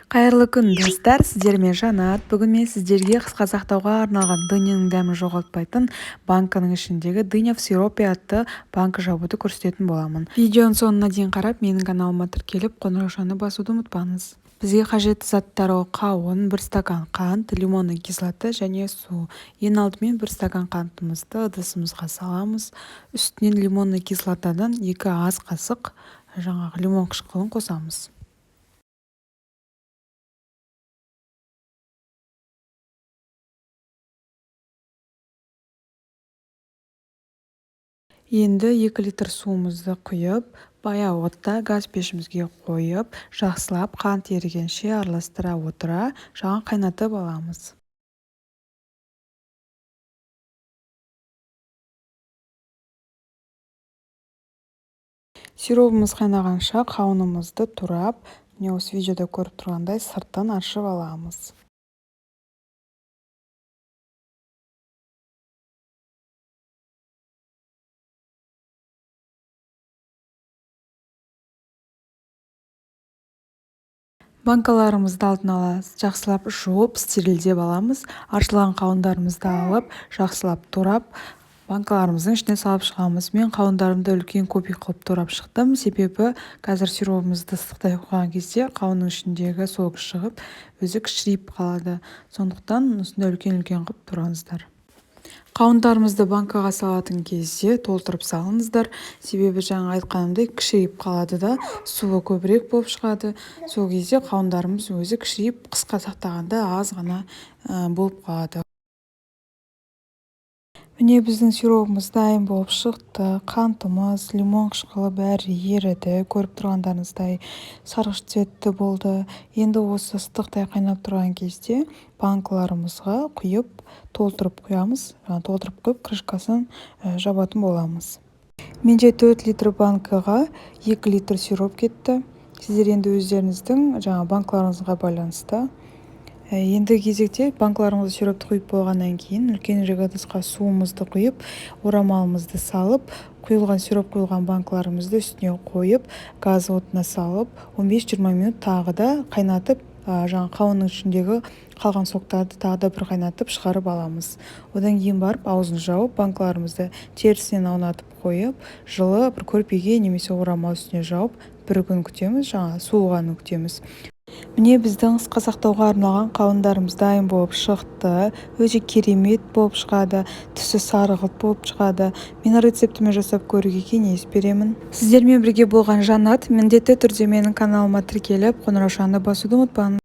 Қайырлы күн, достар! Сіздермен Жанат. Бүгін мен сіздерге қысқа сақтауға арналған, дыняның дәмін жоғалтпайтын банканың ішіндегі «Дыня в сиропе» атты банка жабуды көрсететін боламын. Видеоның соңына дейін қарап, менің каналыма тіркеліп, қоңыраушаны басуды ұмытпаңыз. Бізге қажетті заттар: ол қауын, 1 стакан қант, лимонный кислота және су. Ең алдымен 1 стакан қантымызды ыдысымызға саламыз. Үстінен лимонный кислотадан 2 ас қасық жаңағы лимон қышқылын қосамыз. Енді 2 литр суымызды құйып, баяу отта газ пешімізге қойып, жақсылап қант ерігенше араластыра отыра, жаңа қайнатып аламыз. Сиробымыз қайнағанша қауынымызды турап, міне, осы видеода көріп тұрғандай, сыртын аршып аламыз. Банкаларымызды алдын ала жақсылап жуып, стерилдеп аламыз. Аршылған қауындарымызды алып, жақсылап турап, банкаларымыздың ішіне салып шығамыз. Мен қауындарымды үлкен кубик қылып турап шықтым, себебі қазір сиробымызды ыстықтай құйған кезде қауынның ішіндегі согы шығып, өзі кішірейіп қалады. Сондықтан осындай үлкен-үлкен қылып тураңыздар. Қауындарымызды банкаға салатын кезде толтырып салыңыздар, себебі жаңа айтқанымдай, кішірейіп қалады да, суы көбірек болып шығады. Сол кезде қауындарымыз өзі кішірейіп, қысқа сақтағанда аз ғана болып қалады. Міне, біздің сиробымыз дайын болып шықты. Қантымыз, лимон қышқылы, бәрі еріді. Көріп тұрғандарыңыздай, сарғыш цветті болды. Енді осы ыстықтай қайнап тұрған кезде банкаларымызға құйып, толтырып құямыз. Толтырып құйып, крышкасын жабатын боламыз. Менде 4 литр банкаға 2 литр сироп кетті. Сіздер енді өздеріңіздің жаңа банкаларыңызға байланысты. Енді кезекте банкаларымызға сиропты құйып болғаннан кейін, үлкенірек ыдысқа суымызды құйып, орамалымызды салып, құйылған сироп құйылған банкаларымызды үстіне қойып, газ отына салып, 15-20 минут тағы да қайнатып, жаңа қауынның ішіндегі қалған соктарды тағы да бір қайнатып шығарып аламыз. Одан кейін барып аузын жауып, банкаларымызды терісінен аунатып қойып, жылы бір көрпеге немесе орамал үстіне жауып, бір күн күтеміз, жаңа суығанын күтеміз. Міне, біздің қысқа сақтауға арналған қауындарымыз дайын болып шықты. Өте керемет болып шығады, түсі сарғылт болып шығады. Менің рецептіме жасап көруге кеңес беремін. Сіздермен бірге болған Жанат. Міндетті түрде менің каналыма тіркеліп, қоңыраушаны басуды ұмытпаңыз.